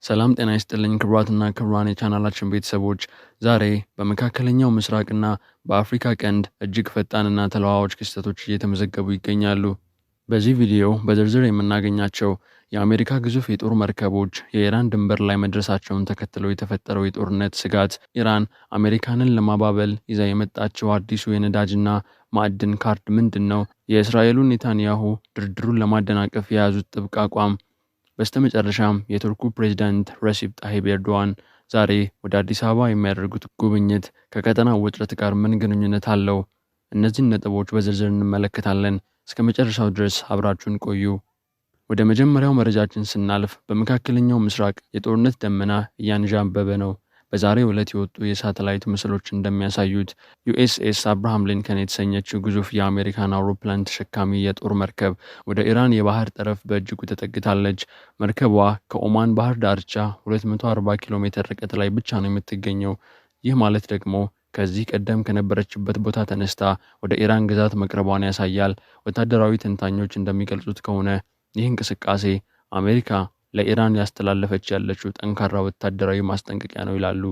ሰላም ጤና ይስጥልኝ ክቡራትና ክቡራን የቻናላችን ቤተሰቦች፣ ዛሬ በመካከለኛው ምስራቅና በአፍሪካ ቀንድ እጅግ ፈጣንና ተለዋዋጭ ክስተቶች እየተመዘገቡ ይገኛሉ። በዚህ ቪዲዮ በዝርዝር የምናገኛቸው የአሜሪካ ግዙፍ የጦር መርከቦች የኢራን ድንበር ላይ መድረሳቸውን ተከትለው የተፈጠረው የጦርነት ስጋት፣ ኢራን አሜሪካንን ለማባበል ይዛ የመጣችው አዲሱ የነዳጅና ማዕድን ካርድ ምንድን ነው? የእስራኤሉ ኔታንያሁ ድርድሩን ለማደናቀፍ የያዙት ጥብቅ አቋም፣ በስተመጨረሻም የቱርኩ ፕሬዝዳንት ረሲፕ ጣይብ ኤርዶዋን ዛሬ ወደ አዲስ አበባ የሚያደርጉት ጉብኝት ከቀጠናው ውጥረት ጋር ምን ግንኙነት አለው? እነዚህን ነጥቦች በዝርዝር እንመለከታለን። እስከ መጨረሻው ድረስ አብራችሁን ቆዩ። ወደ መጀመሪያው መረጃችን ስናልፍ በመካከለኛው ምስራቅ የጦርነት ደመና እያንዣበበ ነው። በዛሬው ዕለት የወጡ የሳተላይት ምስሎች እንደሚያሳዩት ዩኤስኤስ አብርሃም ሊንከን የተሰኘችው ግዙፍ የአሜሪካን አውሮፕላን ተሸካሚ የጦር መርከብ ወደ ኢራን የባህር ጠረፍ በእጅጉ ተጠግታለች። መርከቧ ከኦማን ባህር ዳርቻ 240 ኪሎ ሜትር ርቀት ላይ ብቻ ነው የምትገኘው። ይህ ማለት ደግሞ ከዚህ ቀደም ከነበረችበት ቦታ ተነስታ ወደ ኢራን ግዛት መቅረቧን ያሳያል። ወታደራዊ ተንታኞች እንደሚገልጹት ከሆነ ይህ እንቅስቃሴ አሜሪካ ለኢራን ያስተላለፈች ያለችው ጠንካራ ወታደራዊ ማስጠንቀቂያ ነው ይላሉ።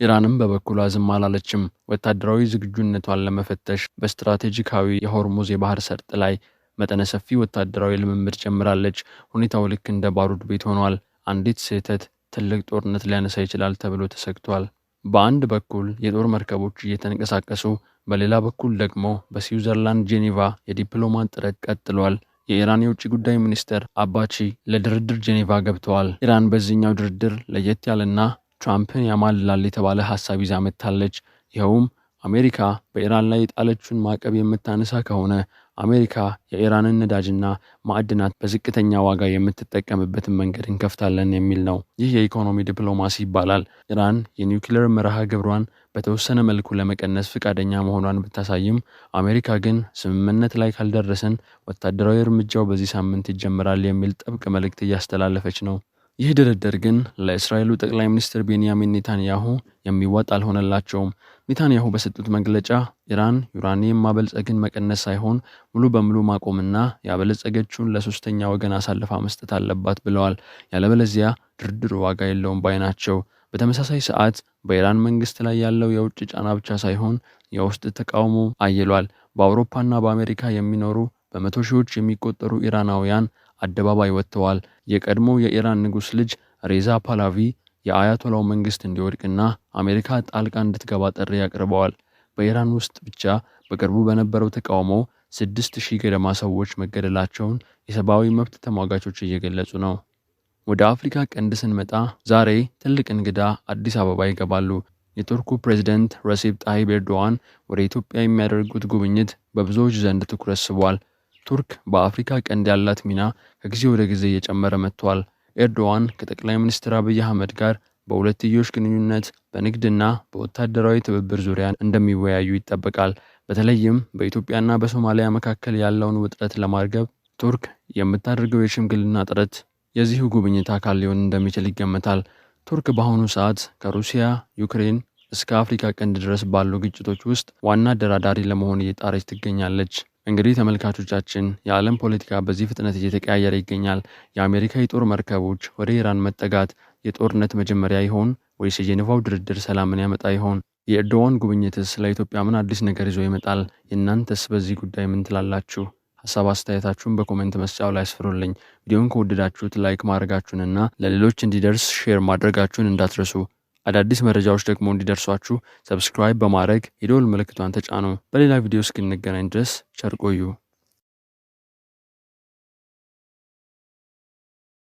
ኢራንም በበኩሏ ዝም አላለችም። ወታደራዊ ዝግጁነቷን ለመፈተሽ በስትራቴጂካዊ የሆርሙዝ የባህር ሰርጥ ላይ መጠነ ሰፊ ወታደራዊ ልምምድ ጀምራለች። ሁኔታው ልክ እንደ ባሩድ ቤት ሆኗል። አንዲት ስህተት ትልቅ ጦርነት ሊያነሳ ይችላል ተብሎ ተሰግቷል። በአንድ በኩል የጦር መርከቦች እየተንቀሳቀሱ፣ በሌላ በኩል ደግሞ በስዊዘርላንድ ጄኔቫ የዲፕሎማት ጥረት ቀጥሏል። የኢራን የውጭ ጉዳይ ሚኒስትር አባቺ ለድርድር ጄኔቫ ገብተዋል። ኢራን በዚህኛው ድርድር ለየት ያለና ትራምፕን ያማልላል የተባለ ሀሳብ ይዛ መጥታለች። ይኸውም አሜሪካ በኢራን ላይ የጣለችውን ማዕቀብ የምታነሳ ከሆነ አሜሪካ የኢራንን ነዳጅና ማዕድናት በዝቅተኛ ዋጋ የምትጠቀምበትን መንገድ እንከፍታለን የሚል ነው። ይህ የኢኮኖሚ ዲፕሎማሲ ይባላል። ኢራን የኒውክሌር መርሃ ግብሯን በተወሰነ መልኩ ለመቀነስ ፈቃደኛ መሆኗን ብታሳይም አሜሪካ ግን ስምምነት ላይ ካልደረስን ወታደራዊ እርምጃው በዚህ ሳምንት ይጀምራል የሚል ጥብቅ መልእክት እያስተላለፈች ነው። ይህ ድርድር ግን ለእስራኤሉ ጠቅላይ ሚኒስትር ቤንያሚን ኔታንያሁ የሚዋጥ አልሆነላቸውም። ኔታንያሁ በሰጡት መግለጫ ኢራን ዩራኒየም ማበልጸግን መቀነስ ሳይሆን ሙሉ በሙሉ ማቆምና ያበለጸገችውን ለሶስተኛ ወገን አሳልፋ መስጠት አለባት ብለዋል። ያለበለዚያ ድርድሩ ዋጋ የለውም ባይ ናቸው። በተመሳሳይ ሰዓት በኢራን መንግስት ላይ ያለው የውጭ ጫና ብቻ ሳይሆን የውስጥ ተቃውሞ አይሏል። በአውሮፓና በአሜሪካ የሚኖሩ በመቶ ሺዎች የሚቆጠሩ ኢራናውያን አደባባይ ወጥተዋል። የቀድሞ የኢራን ንጉሥ ልጅ ሬዛ ፓላቪ የአያቶላው መንግስት እንዲወድቅና አሜሪካ ጣልቃ እንድትገባ ጥሪ አቅርበዋል። በኢራን ውስጥ ብቻ በቅርቡ በነበረው ተቃውሞ 6,000 ገደማ ሰዎች መገደላቸውን የሰብአዊ መብት ተሟጋቾች እየገለጹ ነው። ወደ አፍሪካ ቀንድ ስንመጣ ዛሬ ትልቅ እንግዳ አዲስ አበባ ይገባሉ። የቱርኩ ፕሬዝደንት ረሲፕ ጣይብ ኤርዶዋን ወደ ኢትዮጵያ የሚያደርጉት ጉብኝት በብዙዎች ዘንድ ትኩረት ስቧል። ቱርክ በአፍሪካ ቀንድ ያላት ሚና ከጊዜ ወደ ጊዜ እየጨመረ መጥቷል። ኤርዶዋን ከጠቅላይ ሚኒስትር አብይ አህመድ ጋር በሁለትዮሽ ግንኙነት፣ በንግድና በወታደራዊ ትብብር ዙሪያ እንደሚወያዩ ይጠበቃል። በተለይም በኢትዮጵያና በሶማሊያ መካከል ያለውን ውጥረት ለማርገብ ቱርክ የምታደርገው የሽምግልና ጥረት የዚሁ ጉብኝት አካል ሊሆን እንደሚችል ይገመታል። ቱርክ በአሁኑ ሰዓት ከሩሲያ ዩክሬን እስከ አፍሪካ ቀንድ ድረስ ባሉ ግጭቶች ውስጥ ዋና አደራዳሪ ለመሆን እየጣረች ትገኛለች። እንግዲህ ተመልካቾቻችን፣ የዓለም ፖለቲካ በዚህ ፍጥነት እየተቀያየረ ይገኛል። የአሜሪካ የጦር መርከቦች ወደ ኢራን መጠጋት የጦርነት መጀመሪያ ይሆን ወይስ የጄኔቫው ድርድር ሰላምን ያመጣ ይሆን? የኤርዶዋን ጉብኝትስ ለኢትዮጵያ ምን አዲስ ነገር ይዞ ይመጣል? የእናንተስ በዚህ ጉዳይ ምን ትላላችሁ? ሀሳብ አስተያየታችሁን በ comment መስጫው ላይ አስፍሩልኝ። ቪዲዮን ከወደዳችሁት like ማድረጋችሁንና ለሌሎች እንዲደርስ share ማድረጋችሁን እንዳትረሱ። አዳዲስ መረጃዎች ደግሞ እንዲደርሷችሁ subscribe በማድረግ የደወል ምልክቷን ተጫኑ። በሌላ ቪዲዮ እስክንገናኝ ድረስ ቸር ቆዩ።